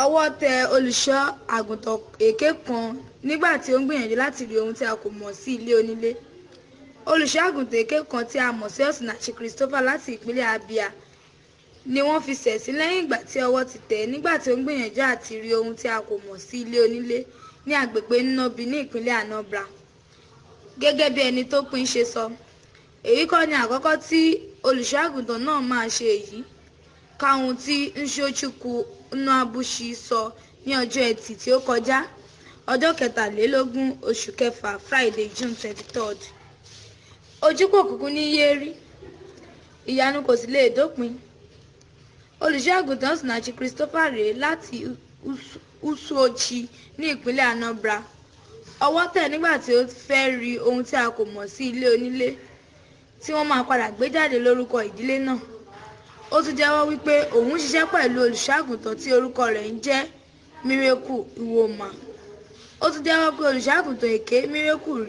Ọwọ́ tẹ olùṣọ́ àgùntàn èké kan nígbà tí ó ń gbìyànjú láti rí ohun tí a kò mọ̀ sí ilé onílé. Olùṣọ́ àgùntàn èké kan tí a mọ̀ sí Osinachi Christopher láti ìpínlẹ̀ Abia ni wọ́n fi ṣẹ̀sín lẹ́yìn ìgbà tí ọwọ́ ti tẹ̀ ẹ́ nígbà tí ó ń gbìyànjú àti rí ohun tí a kò mọ̀ sí ilé onílé ní agbègbè Nnobi ní ìpínlẹ̀ Anambra. Gẹ́gẹ́ bí ẹni tó pín ṣe sọ, èyí kọ́ ni àkọ́kọ́ tí olùṣọ́ àgùntàn náà máa ṣe èyí. Ka ohun tí Nsochukwu Nnabuchi sọ ní ọjọ́ Ẹtì tí ó kọjá, ọjọ́ kẹtàlélógún oṣù kẹfà, Friday, June 23rd. Ojú kò kúkú ní yéé rí, ìyanu kò sì lè dópin. Olùṣọ́ àgùntàn Osinachi Christopher rèé láti Usuochi ní ìpínlẹ̀ Anambra. Ọwọ́ tẹ̀ nígbà tí ó fẹ́ rí ohun tí a kò mọ̀ sí ilé onílé tí wọ́n máa padà gbé jáde lórúkọ ìdílé náà. Ó tún jẹ́wọ́ wípé òun ń ṣiṣẹ́ pẹ̀lú olùṣọ́ àgùntàn tí orúkọ rẹ̀ ń jẹ́ Miracle Iwoma. Ó tún jẹ́wọ́ pé olùṣọ́ àgùntàn èké Miracle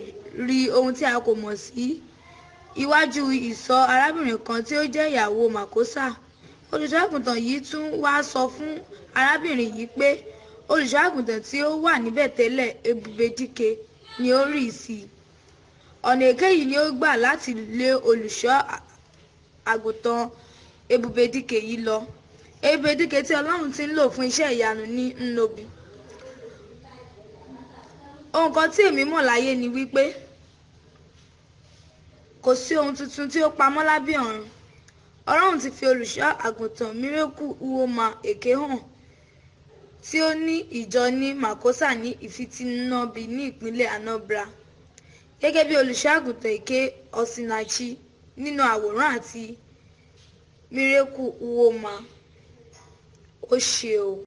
rí ohun tí a kò mọ̀ sí iwájú ìsọ̀ arábìnrin kan tí ó jẹ́ ìyàwó Makosa. Olùṣọ́ àgùntàn yìí tún wá sọ fún arábìnrin yìí pé olùṣọ́ àgùntàn tí ó wà níbẹ̀ tẹ́lẹ̀, Ebubedike, ni ó rí sí i. Ọ̀nà èké yìí ni ó gbà láti lé olùṣọ́ àgùntàn Ebubedike yìí lọ. Ebubedike tí Ọlọ́run ti ń lò fún iṣẹ́ ìyanu ní Nnobi. Ohun kan tí èmi mọ̀ láyé ni wípé kò sí ohun tuntun tí ó pamọ́ lábẹ́ ọ̀run. Ọlọ́run ti fi olùṣọ́ àgùntàn Miracle Iwoma èké hàn tí ó ní ìjọ ní Makosa ní Ifitinobi ní ìpínlẹ̀ Anambra. Gẹ́gẹ́ bí olùṣọ́ àgùntàn èké Osinachi nínú àwòrán àti Miracle Iwoma. Ó ṣe o.